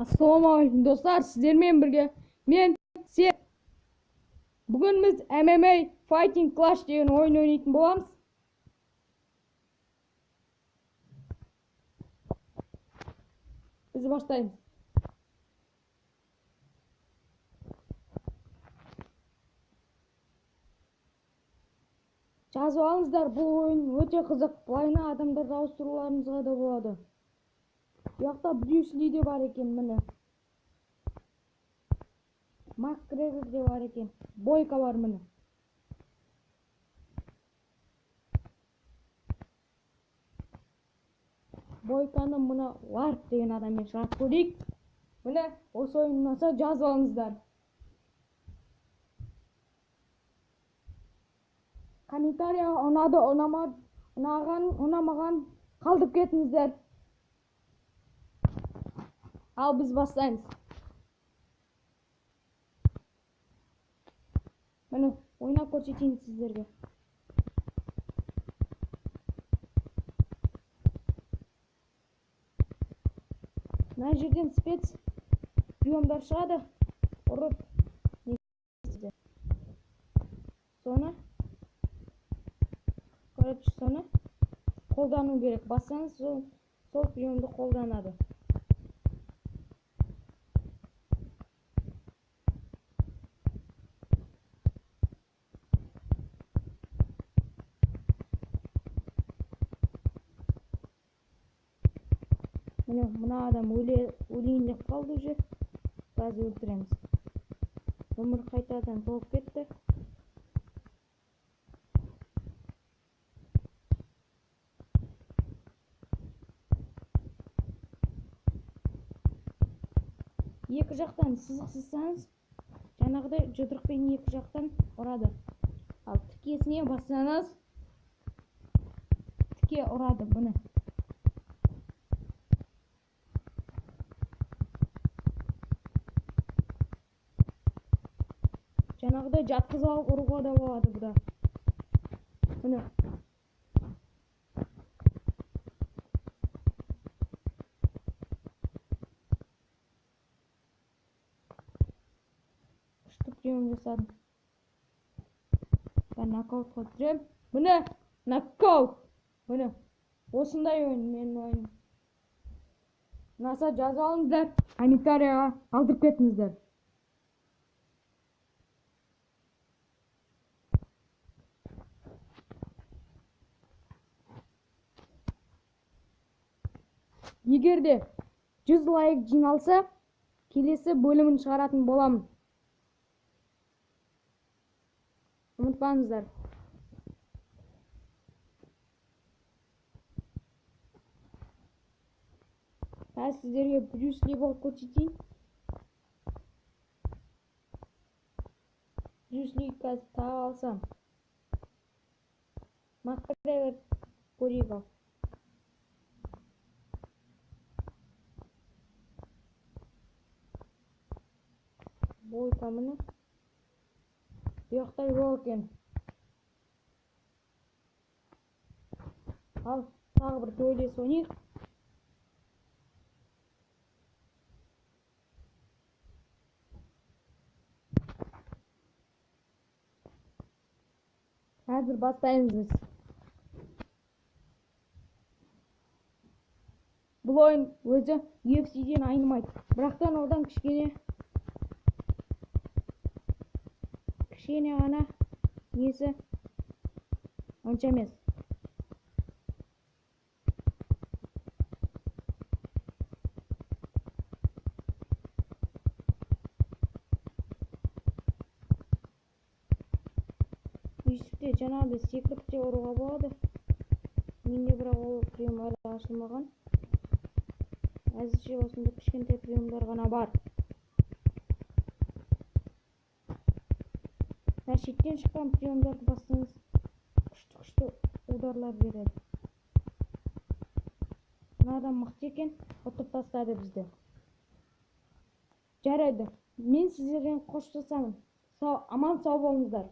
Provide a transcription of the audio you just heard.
Ассалаумағалейкум достар, сіздермен бірге мен Сет. Бүгін біз MMA Fighting Clash деген ойын ойнайтын боламыз. Біз бастаймыз. Жазып алыңыздар, бұл ойын өте қызық. Былайына адамдарды ауыстыруларыңызға да болады. Бұл жақта Брюс Ли де бар екен, міне. Макгрегор де бар екен. Бойка бар, міне. Бойканы мына Ларк деген адаммен шығарып көрейік. Міне, осы ойын ұнаса жазып алыңыздар. Комментария ұнады, ұнамады, ұнаған, ұнамаған қалдырып кетіңіздер. Ал біз бастаймыз. Міне, ойнап көрсетейін сіздерге. Мына жерден спец приемдар шығады. Ұрып не соны, короче, соны қолдану керек. Бассаңыз, сол приемды қолданады. Міне, мына адам өлейін деп қалды уже. Қазір өлтіреміз. Өмір қайтадан толып кетті. Екі жақтан сызық сызсаңыз, жаңағыдай жұдырықпен екі жақтан ұрады. Ал тікесіне бассаңыз, тіке ұрады бұны. Жаңағыдай жатқызып алып ұруға да болады бұда. Міне. Күшті прием жасадым. Ben нокаутқа түсіремін. Міне, нокаут. Міне, осындай ойын менің ойыным. Ұнаса жаза алыңыздар, комментарияға қалдырып кетіңіздер. Егер де 100 лайк жиналса, келесі бөлімін шығаратын боламын. Ұмытпаңыздар. Қазір сіздерге Брюс Ли болып көрсетейін. Брюс Ли қазір таға алсам. Макгрегор көрейік ал. Бойка міне. Бұяқта жоқ екен. Ал, тағы бір төбелес ойнайық. Қазір бастаймыз біз. Бұл ойын өзі UFC-ден айнымайды. Бірақтан одан кішкене ғана несі онша емес. Үйсікте жаңағыдай секіріп те ұруға болады. Менде бірақ ол прием әлі ашылмаған. Әзірше осындай кішкентай приемдар ғана бар. Шеттен шыққан приемдарды бассаңыз, күшті-күшті ударлар береді. Мына адам мықты екен, ұтып тастады бізді. Жарайды, мен сіздерден қоштасамын. Аман сау болыңыздар.